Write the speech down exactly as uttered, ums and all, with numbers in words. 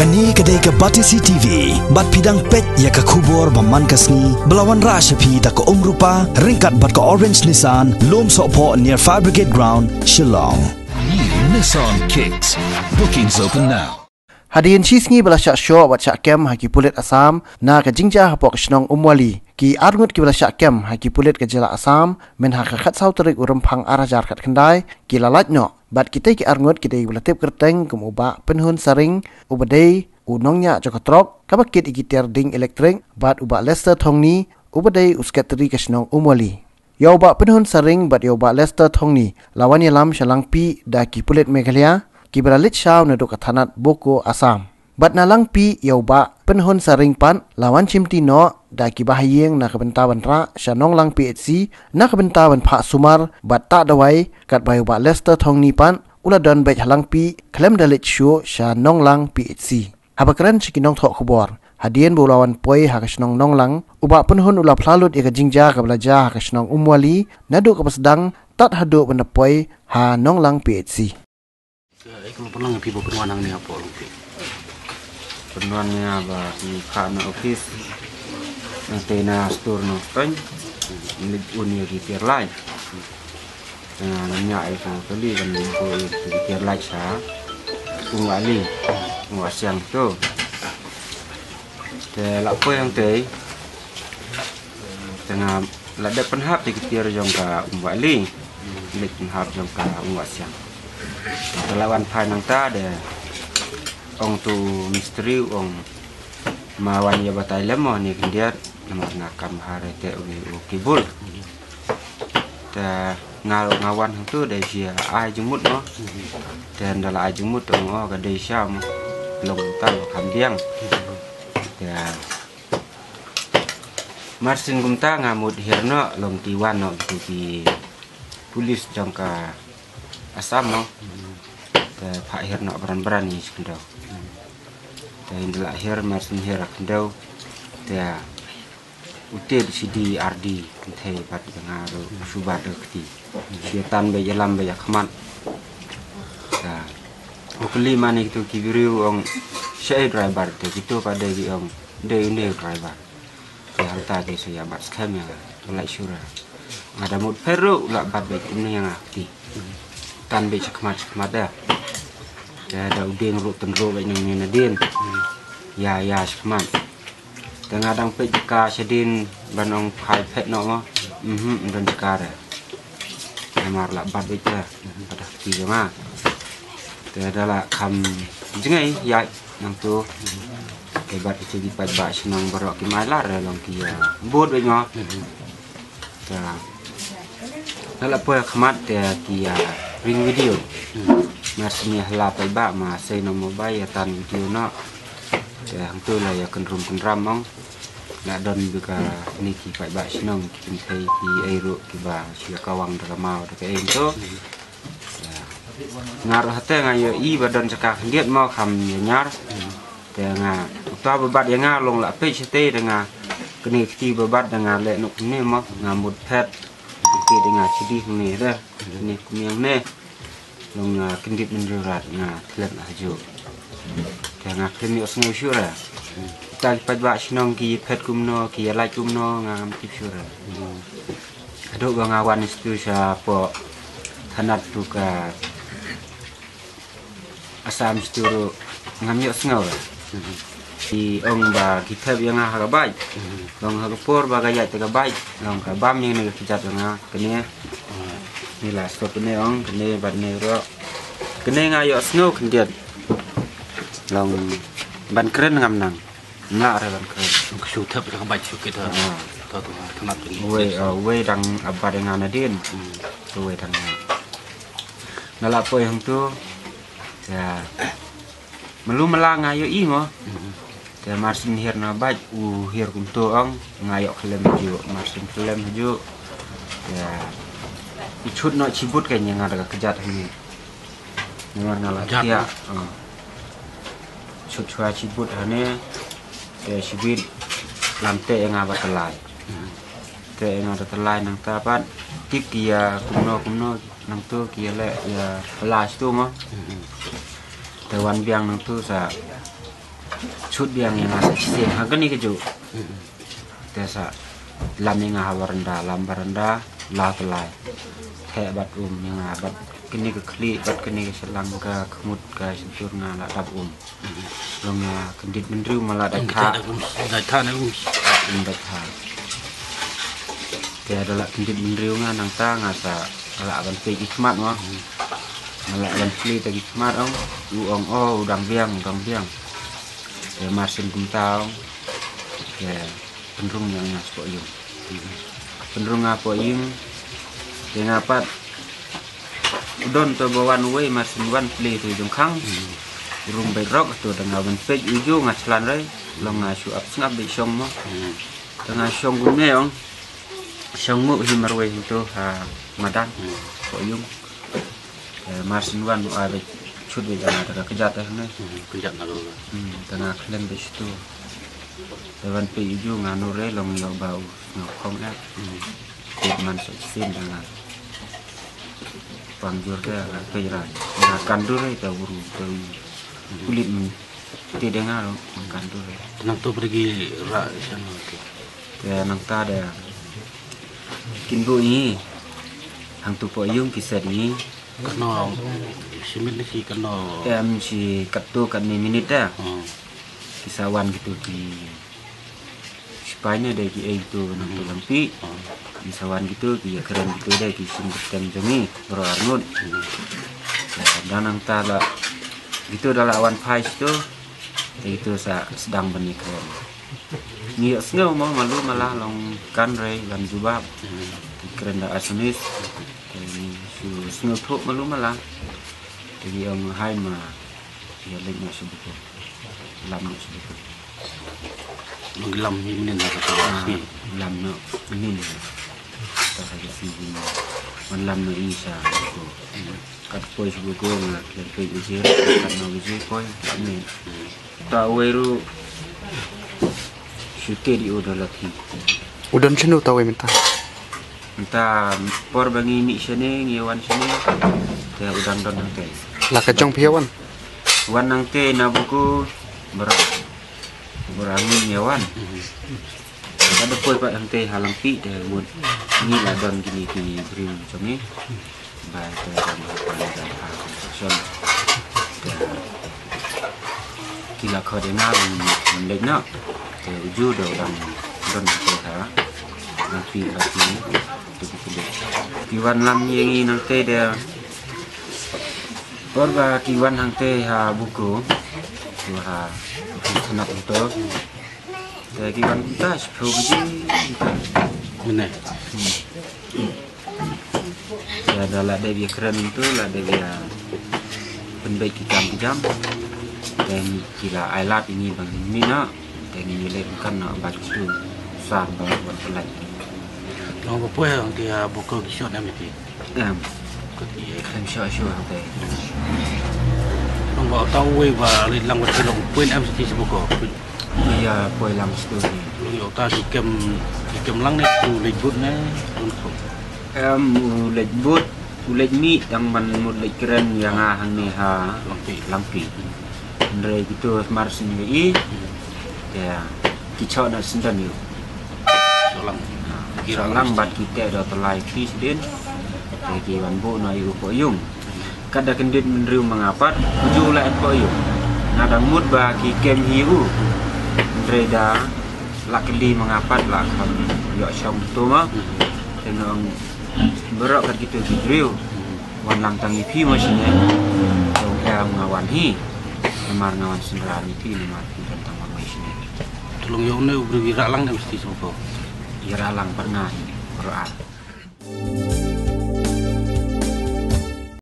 Kane ka dei ka Batesi T V, bad phi dang peit ïa ka khubor ba man ka sngi, ba la wanrah sha phi da ka Umrupa, ryngkat bad ka Orange Nissan, Lumsohphoh near Fire Brigade Ground, Shillong. New Nissan Kicks. Bookings open now. Hadien shi sngi ba la shah shoh bad shah kem ha ki pulit Assam, na ka jingjia hapoh ka shnong Umwali, ki arngut kiba la shah kem ha ki pulit ka jylla Assam, mynha ka khatsaw tarik u Rymphang ar hajar khatkhyndai, ki la lait noh. Bad kitei ki arngut ki dei ba la tip kyrteng kum u Bah Pynhun Saring, uba dei u nongñiah jong ka trok kaba kit ïa ki tiar ding elektrik, bad u Bah Lester Thongni, uba dei u sekretari ka shnong Umwali. Ïa u Bah Pynhun Saring bad ïa u Bah Lester Thongni la wan ïalam sha Langpih da ki pulit Meghalaya, kiba la leit shaw naduh ka thanat Boko, Assam. Bad na Langpih ïa u Bah Pynhun Saring pat la wan shimti noh da kiba ha ïing na ka bynta ban rah sha Nonglang P H C, na ka bynta ban phah sumar bad tah dawai, katba ïa u Bah Lester Thongni pat u la don beit ha Langpih khlem da leit shuh sha Nonglang P H C. Haba kren sha ki nongthoh khubor, hadien ba u la wan poi ha ka shnong Nonglang, u Bah Pynhun u la phla lut ïa ka jingjia kaba la jia ha ka shnong Umwali, naduh kaba sdang tad haduh ban da poi ha Nonglang P H C. Ka, eh, ka long pynlong ïa phi ba pynwan hangne hapoh Langpih. Pynwan ïa ba ki kha na office. Nangta na store Nongstoiñ. Ngi un ïa ki tiar light. Te nga ñiah ïa ka kali ban ïa ki tiar light sha Umwali. Umwasiang to. Te la poi hangtei. Te nga la dep pynhap ïa ki tiar jong ka Umwali. Leit pynhap jong ka Umwasiang. Te la wan phai nangta de ong tu mistri ong ma wan ïa batai lem mo ne khyndiat. Namar nga kam ha re te u u kibul. Te nga nga wan hangtu de jia ai jingmut mo. Te nda la ai jingmut ong o ka dei sha mo. Long ta lo kam biang. Te Marsin kumta nga mut hiar noh long ki wan noh ki, ki pulis jong ka Assam mo. Te phah hiar noh bran bran ni shi khyndew. Te ynda la hiar marsin hiar khyndew. Te u tied shi di ar di kynthei bad nga ruh shu bad ka kti. Ïa tan bad ïalam bad ïa khmat. Te u kylli mane kitu ki briew ong shaei driver te kitu pat de ki ong dei une driver. Te hangta ki sa ïa bat skhem ïa nga, u lait shuh re. Nga da mut phet ruh u la bat beit kumne ïa nga kti. Tan beit shakhmat shakhmat da. Te da u dieng ruh tynruh beit nangne nadien. Ïa ïa shakhmat. Te nga dang peit jaka shadien ban ong phai phet noh mo. Mhm, ym don jaka re. Namar la bat beit te. Pat da kti jong nga. Te da la kham jngai ïaid nangtu. Te bad kitu ki paidbah shnong baroh kim ai lad re long ki ïa bud beit mo. Te da la poi khmat te ki ïa ring video. Nga sni ha la paidbah ma sei nong mobile ïa tan video noh. Te hangtu la ïa kynrum kynram ong. La don bika ni ki paidbah shnong ki kynthei ki ei ruh kiba shu ïa kawang da ka maw da ka ei to. Nga ruh hate nga ïohi ba don jaka khyndiat mo kham ïa ñiar. Te nga uta ba bat ïa nga long la peit shatei da nga kane kti ba bat da nga leh nuk ne mo nga mut phet. Kti da nga chidi ne da ne kumne. Long nga kyndit mynriewrat nga khlem ha ju. Te nga khlem ïohsngew shuh re. Kita ki paidbah shnong ki phet kumno ki ïa lait kumno nga ngam tip shuh re. Haduh ba nga wan stu sha poh thanat tu ka Assam stu ruh ngam ïohsngew re. Ki ong ba ki thep ïa nga ha ka bike. Long ha ka por ba ka ïaid te ka bike long ka bam ïa nga ka kjat ïa nga kane. Ni la stop kane ong kane bad ne ro. Kane nga ïohsngew khyndiat. Long ban kren ngam nang. Nga re ban kren. Ka shu thep ïa ka bike shu kit ha. To to ha thanat ni. Wei wei dang abat ïa nga nadien. Wei dang. Nga la poi hangtu. Ya. Malu mala nga ïohi mo. Te marsin hiar na bike u hiar kumto ong nga ïoh khlem haju marsin khlem haju. Ya. I chut no chibut ka ïa nga da ka kjat hane. Namar nga la kjat. Ya. Chut chwa chibut hane. Te chibit lam te ïa nga ba talai. Te ïa nga da talai nangta pat tip ki ïa kumno kumno. Nangtu ki ïa leh ïa pala shitu mo. Te wan biang nangtu sa Chut biang ïa nga sa shisien ha kane ka juh. Te sa lam ïa nga ha baranda, lam baranda la tylli. Theh bad um ïa nga bad kane ka khlieh bad kane ka shyllangka khmut ka shyntur nga la dap um. Long nga kyndit bynriew ma la dait thah. Dait thah ne um. Um dait thah. Te da la kyndit bynriew nga nangta nga sa la ban peit ki khmat mo. Nga la ban plie te ki khmat ong. U ong o u dang biang, u dang biang. Te mar shen kumta ong. Te pynrung ïa nga sha poh ïing. Pynrung nga poh ïing. Te nga pat u don to ba wan uwei mar shen wan plie to jong khang. Rung beit rok to da nga ban peit u ju nga chlan rei. Long nga shu ap sngap beit shong mo. Da nga shong kumne ong. Shong mu hi marwei hi to ha madan. Poh ïing. Eh, mar shen wan u ai beit chut beit da nga da ka kjat eh ne. Kjat na lo. Hmm, da nga khlem beit shuh. Da ban peit u ju nga nur rei long ïoh ba u nga khong eh. Peit man sa shisien da nga. Pang jur da nga peit rei. Nga kan dur rei da uru da u. Kulit mun. Te da nga ro kan dur rei. Nang to pergi ra shen lo. Te nangta da kin buh ïa ngi. Hangtu poh ïing ki set ïa ngi. Katno shi minit ne shi katno? Em, shi katto katne minit da. Hmm. Ki sa wan kito ki sipai ne da ki ei kito nangto Langpih. Hmm. Ki sa wan kito ki ïa kren kito da ki shim kyrteng jong ngi baroh arngut. Hmm. Da nangta la kito da la wan phai shito. Te kito sa sdang ban ïa kren. Ngi ïohsngew mo malu mala long kan rei ban jubab. Ki kren da Assamese. Te ngi shu sngewthuh malu mala. Te ngi ong hai ma ïa leit noh sha buku. Lam noh sha buku. Ngi lam hi mynnin ha ka sngi. Lam noh mynnin. Ta ha ka sngi. Wan lam noh ïa sha buku. Kat poi shu buku nga khlem peit ïa jingïarap kat na ïa jingpoi mynnin. Ta uwei ruh shu tied ïa u da la thied. U don shano ta uwei mynta? Mynta por ba ngi mih shane ngi wan shane. Te u dang don hangtei. La ka jong phi ïa wan? Wan hangtei na buku baroh. Baroh ngi ïa wan. Ka da poi pat hangtei ha Langpih te mut ngi la don kine ki briew jong ngi. Bai te don ha pai da ha construction. Te ki la khot ïa nga ban leit noh. Te u ju da u dang don hangtei ha Langpih ha ki. Te ki leit. Ki wan lam ïa ngi nangtei de. Por ba ki wan hangtei ha buku. Ki ha buku thanak buku. Te ki wan kumta shiphew baje. Mynne. Hmm. Te da la dep ïa kren to, la dep ïa pynbeit ki kam ki jam. Te ki la ai lad ïa ngi ba ngin mih noh. Te ngin ïa leit kan noh bad kitu sar ba wan pynlait. Nong ba poi hangtei ha buku ki shot em iti. Em. Khlem shuh shuh hangtei. Nong ba uta uwei ba leit lang bad ki long poi em siti sha buku. Ïa poi lang sha buku. Long ïa uta ki kem, ki kem lang ne u leit bud ne. Em, u leit bud, u leit mih dang ban mut leit kren ïa nga hangne ha Langpih. Langpih. Hynrei kito mar syn ïa i. Te ki chok na syndon ïa u. Chok lang. Ki chok lang bad ki teh da u tyllai phi sdien. Te ki wan buh noh ïa u poh ïung. Kat da kyndit mynriew ma nga pat, u ju la et poh ïung. Nga dang mut ba ki kem hi u. Hynrei da la kylli ma nga pat la kham ïoh shong to ma. Te nga ong baroh kat kito ki briew. Wan lang tang ïa phi mo shane. Ong em nga wan hi. Namar nga wan synran ïa phi namar phi don tang wan wei shane. Te long ïa une u briew ïarah lang ne mesti sngewthuh? Ïarah lang pat nga hi. Baroh ar.